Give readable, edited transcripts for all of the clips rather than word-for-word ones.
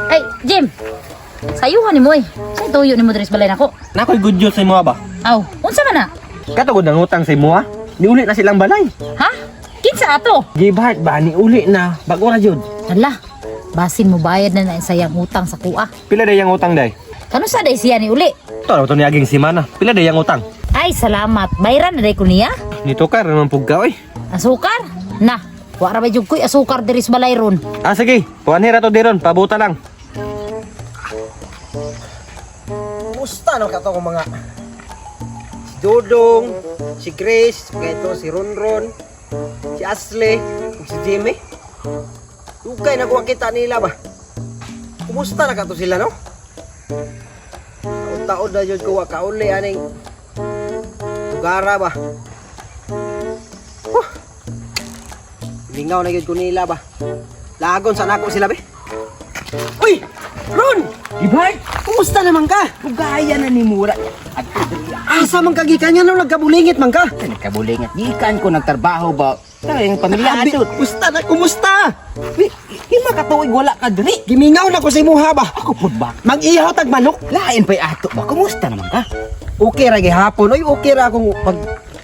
Ay, Jim. Sayuhan nimo eh. Say tuyo nimo diri sa balay nako. Nakoy good news sa imuha ba? Aw, unsa man na? Katugod ng utang sa imuha. Niuli na silang balay. Ha? Kinsa ato? Give heart ba? Niuli na. Bago ra jud. Hala, basin mo bayad na na sayang utang sa kuha. Pila day ang utang day? Kano sa day siya ni uli? Ito to niaging simana. Pila day ang utang? Ay, salamat. Bayran na day ko niya. Nitukar naman pug ka oy. Asukar? Na, wa ra ba jud ko'y asukar diri sa balay ron. Ah sige, puanhira to diron, pabuta lang. Kumusta no kato kong mga si Dodong, si Grace, ito si Ronron, si Ashley, ug si Jimmy. Dugay na ko kita nila ba. Kumusta na kato sila no? Taon-taon na jud ko wa kauli aning lugara ba. Huh. Lingaw na jud ko nila ba. Lagon sa nako sila be. Uy! Ron! Give heart! Kumusta naman ka? Ugaya na ni Mura. At Asa man ka gikan nga no nagkabulingit man ka? nagkabulingat. Gikan ko nagtrabaho ba? Tayong pamilya Grabe, ato. Kumusta na kumusta? Wi, lima ka tuig wala ka diri. Gimingaw na ko sa imuha ba? Ako pud ba? Mag-ihaw tag manok. Lain pa'y ato ba? Kumusta naman ka? Okay ra gihapon. Oy, okay ra akong pag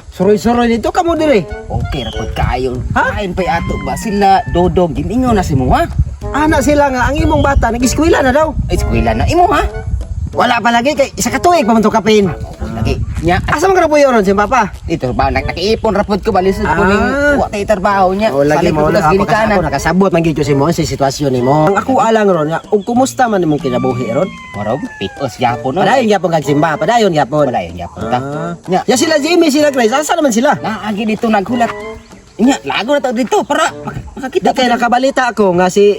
suroy-suroy dito kamo dire. Okay ra pud kaayo. Ha? Lain pa'y ato ba? Sila Dodong gimingaw na si mo ha? Ana sila nga ang imong bata nag-eskwela na daw. Eskwela na imo ha? Wala pa lagi kay isa ka tuig pa man to kapin. Lagi. Nya Asa man ka na ron si papa? ito ba nagnakiipon ra pud ko balisod ko Ah. ning wa tay trabaho niya. Oh, lagi Salig mo ko lang tas ako kasi ginikanan. ako nakasabot man gyud ko si mo sa sitwasyon nimo. Ang ako alang ron nga ug kumusta man imong kinabuhi ron? Murag pitos gyapon no. Padayon gyapon kag simba, padayon gyapon. Padayon gyapon ta. Ah. Nya. Ya sila Jimmy, sila Grace, asa naman sila? Naagi dito naghulat. Nya, lago na to dito para makakita Di kay nakabalita ako nga si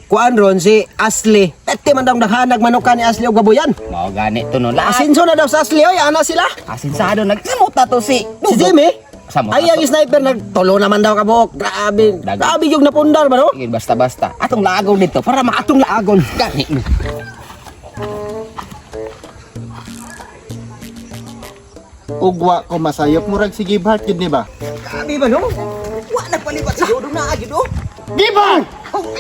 Kuan ron si Ashley. Pete man daw naghanag manukan ni Ashley og babuyan. Mao gani to no. Lahat. Asinso na daw sa Ashley oy, ana sila. Asinsado nagsamot na to si Si Jimmy. Samot Ay na ang to. sniper nagtulo naman daw kabuok. Grabe. Dagan. Grabe yung napundar ba no? Sige, basta-basta. Atong laagon dito para maatong laagon. Gani. Ugwa ko masayop murag si Give Heart gid ni ba? Grabe ba no? Wa nagpalipat si Dodong na agid oh. Give Heart!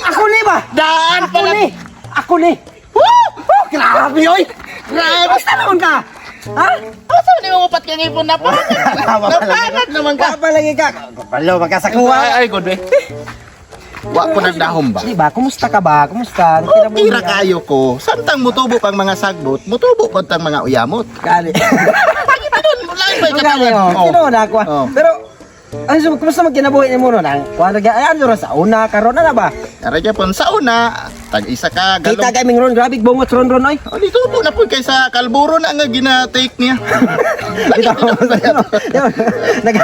Ako ni ba? Daan Ako ni. Ako ni. Woo! Woo! Grabe oy. Grabe. Basta naman ka. Ha? Asa ni mo pat kang ipon na pa? Napangat naman ka. Ka pa lagi ka. Kapalo magkasakuha. Ay, ay good eh. Wa ko nagdahom ba? Di ba? Kumusta ka ba? Kumusta? Okay ra kayo ko. Samtang mutubo pang mga sagbot, mutubo pod tang mga uyamot. Gani. Doon, lain ba Gani katawan? oh. Kino na ako. Oh. Pero ano so, kumusta man kinabuhi nimo ron? Ang kuan ra ay ano ra sa una karon na na ba? Ara gyapon sa una, tag isa ka Kita galong. kay ming ron grabe bungot ron ron oy. Oh, dito po na po kay sa kalburo na nga gina-take niya. Ito. Nag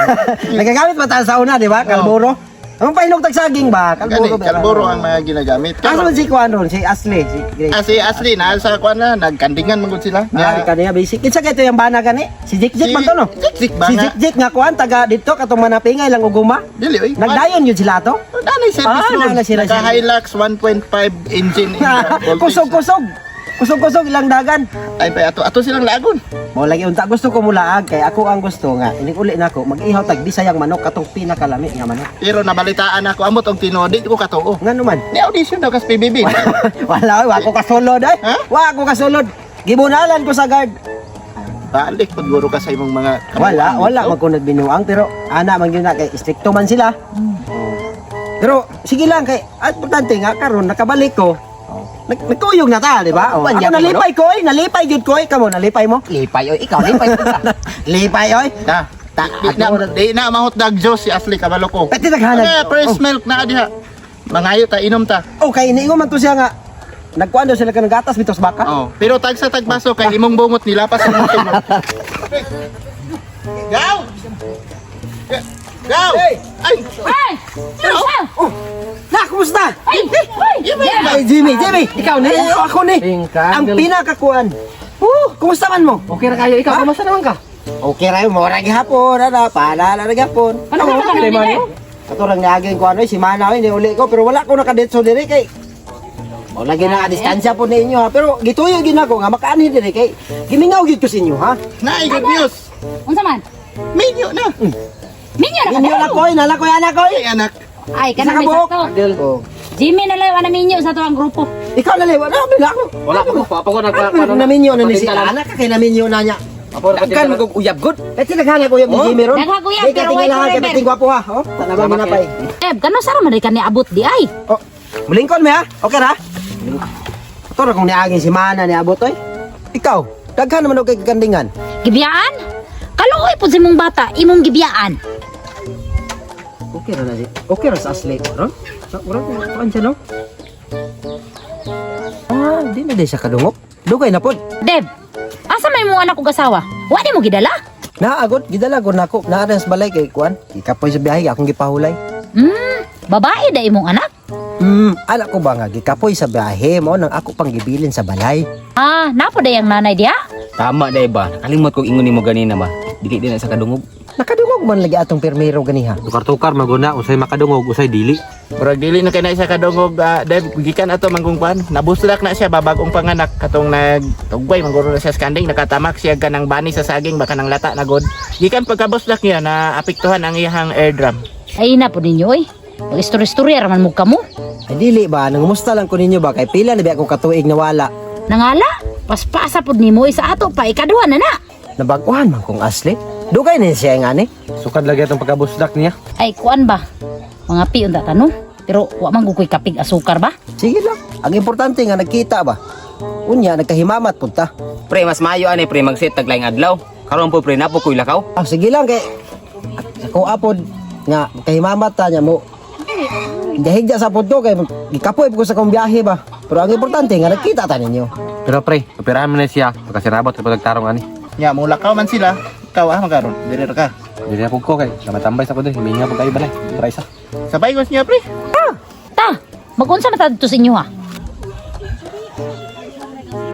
nagagamit pa tayo sa una, di ba? Kalburo. Ang pahinog tag saging ba? Gani, Kalburo. ba? kalburo ang mga ginagamit. Asa man si kuan ron? Si Ashley, si Grace. Ah, si Ashley na sa kuan na nagkandingan man gud sila. Ah, kaniya basic. Kinsa kay ito yung bana gani? Si Jik Jik Si man to no? Jik Jik ba Si nga? Jik Jik nga kuan taga dito katong manapingay lang uguma. Dili oy. Nagdayon yun sila to. Danay service Ah, road. naa na sila Naka sila. Hilux 1.5 engine in voltage. Kusog-kusog. Kusog-kusog ilang dagan. Ay pa ato ato silang lagon. Mo lagi unta gusto ko mulaag kay ako ang gusto nga inig uli nako mag-ihaw tag Bisayang manok katong pinakalami nga manok. Pero nabalitaan ako amot og tinuod di ko katuo. Ngano man? Ni audition daw kas PBB. Wala oy, wa ko kasulod ay. Ha? Wa ko kasulod. Gibunalan ko sa guard. Balik pud guro ka sa imong mga Wala, kamuan wala dito. man ko nagbinuang pero ana man gyud na kay stricto man sila. Pero sige lang kay at importante nga karon nakabalik ko. Nagkuyog na ta, di ba? Oh. Pan, Ako yapon, nalipay ko, oy, nalipay gyud ko, oy. Kamo nalipay mo? Lipay oy, ikaw lipay pud ka. Lipay oy. Na, di na mahotdag Diyos si Ashley kabalo ko. Pwede naghanag. Ah, fresh milk na diha. Mangayo ta inom ta. Oh, kay inigo man to siya nga nagkuan daw sila kanang gatas bitos baka. Oh, pero tag sa tagbaso kay imong bungot nila pa sa imong tingog. Gaw! Gaw! Hey! Ay! Ay! Unsa? Oh, na kumusta? Ay! Ay! Yeah. Ay, Jimmy, Jimmy, ikaw ni, ako ni. Ang pinakakuan. Oh, kumusta man mo? Okay ra kayo, ikaw kumusta naman ka? Okay ra mo ra gihapon, ana, paalala ra gihapon. Ano ka pa Okay, nila? Ato lang niaging ko ano, si Mana ni uli ko pero wala ko nakadetso diri kay Mo lagi na distansya po ninyo ha, pero gituyo gid nako nga makaanhi diri kay gimingaw gid ko sa inyo ha. Naay good news. Unsa man? Minyo na. Minyo na ka Inyo na daw. koy, nala koy anak koy. Ay anak. Ay, Isa kanang ka may buhok. sakto. Oh. Jimmy na lang naminyo sa tuang grupo. Ikaw na lang, wala bila ako. Wala ko, pa ko Ano naminyo na ni si Ana ka kay naminyo na niya. Daghan mo kog uyab gud. Eh tinaghan ko yung ni Jimmy ron. Daghan ko yan, Di ka pero why tingalahan kay forever? pating gwapo ha. Oh, tanawa mo na pa eh. Deb, kano sara man ka ni abot di ay? Oh, mulingkon me ha. Okay ra? Ito ra kung niaging si Mana ni abot oy. Ikaw, daghan naman og kay kandingan. Gibiyaan? Kaluoy pud sa imong bata, imong gibiyaan. Okay ra na si. Okay ra sa asli ron. Sa ura ko kuan siya no. Ah, di na di siya kadungok. Dugay na pod. Deb, asa may imong anak ug asawa? Wa ni mo gidala? Naagod, gidala ko nako. Naa sa balay kay kuan. Gikapoy sa biyahe akong gipahulay. Babae da imong anak? Anak ko ba nga gikapoy sa biyahe mo nang ako pang gibilin sa balay. Ah, napo day ang nanay diha? Tama day ba? Nakalimot kog ingon nimo ganina ba. Dili din na sa kadungog. Nakadungog man lagi atong pirmero ganiha. Tukar-tukar maguna usay makadungog usay dili. Murag dili na kay na siya kadungog, Dev, gikan ato manggong kuan. Nabuslak na siya babagong panganak katong nagtugway mangguro na siya sa kanding nakatamak siya kanang bani sa saging baka nang lata na god. Gikan pagkabuslak niya na apektuhan ang iyang eardrum. Ay na po ninyo oy. Mag-istorya-istorya raman mo kamo. Ay dili ba, nangumusta lang ko ninyo ba kay pila na ba ako katuig nawala. Nangala, paspasa pud nimo oy sa ato pa ikaduha na na. Nabaguhan man kong asli. Dugay na siya nga ni. Sukad lagi atong pagkabuslak niya. Ay kuan ba? Mga pi unta tanong. Pero wa man gud ko'y kapig asukar ba? Sige lang. Ang importante nga nagkita ba. Unya nagkahimamat punta. Pre, mas maayo ani pre magset tag laing adlaw. Karon po pre napo koy lakaw. Ah, sige lang kay ako apod nga kahimamat ta niya mo. Gahigda sa pod ko kay gikapoy ko sa kong biyahe ba. Pero ang importante nga nagkita ta ninyo. Pero pre, operahan mo na siya pagkasirabot sa pagtarong ani. Nya mulakaw man sila. Ikaw ah magkaron. Dili ra ka. Dili na pug ko kay namatambay sa ko diri, himinga pug kayo balay. Try isa. Sabay ko niya pre. Ta, magunsa man ta dito sa inyo ha?